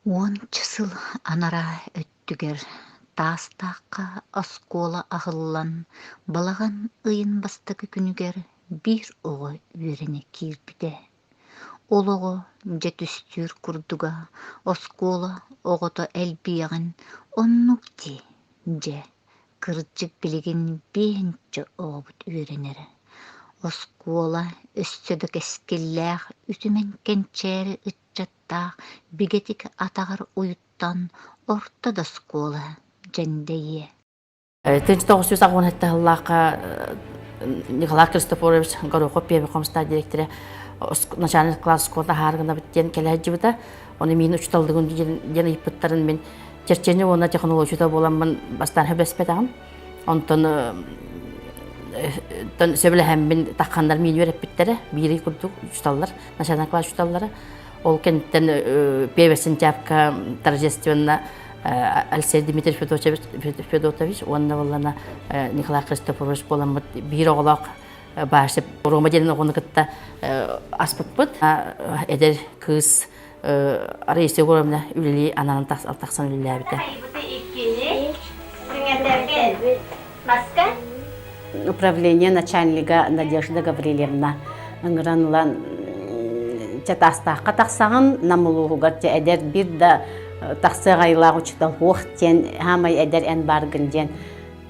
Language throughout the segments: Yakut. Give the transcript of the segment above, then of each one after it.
Уонча сыл анараа өттүгэр Таастаахха оскуола аһыллан, балаҕан ыйын бастакы күнүгэр биир оҕо үөрэнэ киирбитэ. Ол оҕо дьэ түстүүр курдуга, оскуола оҕото элбиэҕин оннук дии, дьэ, кырдьык билигин биэһинчэ оҕобут үөрэнэрэ. Оскуола өссө да кэскиллээх үтүмэн кэнчээри ыччаттаах бигэтик атаҕар уйуттан орто да оскуола дьэндэйиэ. 1987 сыллаахха Николай Христофорович Горохов первый комстар директора начальный класс школата аһааргынабыт диэн кэлэ сылдьыбыта. Ону миин учууталлыгын диэн ыйыппыттарын мин черчение уонна технология учуутала буоламмын бастаан сөбүлэспэтэҕим. Онтон сөбүлэһэммин тахханнар миин үөрэппиттэрэ, биири курдук учууталлар, начальный класс учууталлара. Ол кэнниттэн первый сентябрька торжественно Алексей Дмитриевич Федотович уонна буоллана Николай Христофорович буоламмыт биир оҕолоох баашып Рома диэн оҕону кытта аспыппыт. Эдэр кыыс Раиса Егоровна үлэлии ананан тахсан үлэлээбитэ. Управление начальнига Надежда Гаврильевна ыҥыран ылан чатаастаахха тахсаҕын Нам улууһугар дьэ эдэр биир да тахсыах айылаах учуутал суох диэн хаамай эдэр эн бааргын диэн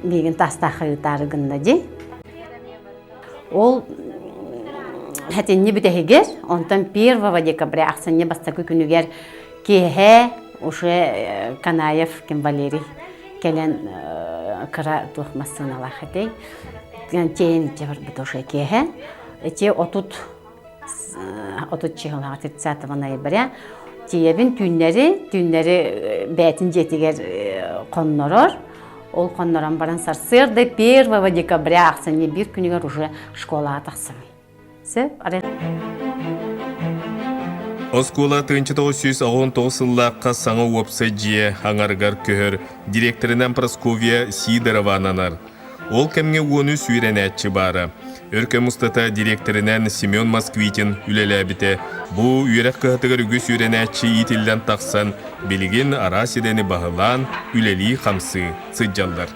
миигин таастаахха ыытаары гынна дии. Ол хэтинни бүтэһигэр, онтон 1 декабря ахсынньы бастакы күнүгэр киэһэ уже Канаев Ким Валерий кэлэн кыра туох массыыналаах этэй тиэйэн илдьэ барбыта уже киэһэ ити 30 чыһылаах 30 ноября тиийэбин түүннэри түүннэри бээтин дьиэтигэр хоннорор ол хоннорон баран сарсыарда 1 декабря ахсынньы биир күнүгэр уже школаҕа тахсабын Сөп. Оскуола 1989 сыллаахха саҥа уопсай дьиэ аҥарыгар көһөр, директорынан Прасковья Сидорова ананар. Ол кэмҥэ 13 үөрэнээччи баара. Өр кэм устата директорынан Семен Москвитин үлэлээбитэ. Бу үөрэх кыһатыгар үгүс үөрэнээччи иитиллэн тахсан, билигин араас идэни баһылаан, үлэлии-хамсыы сылдьаллар.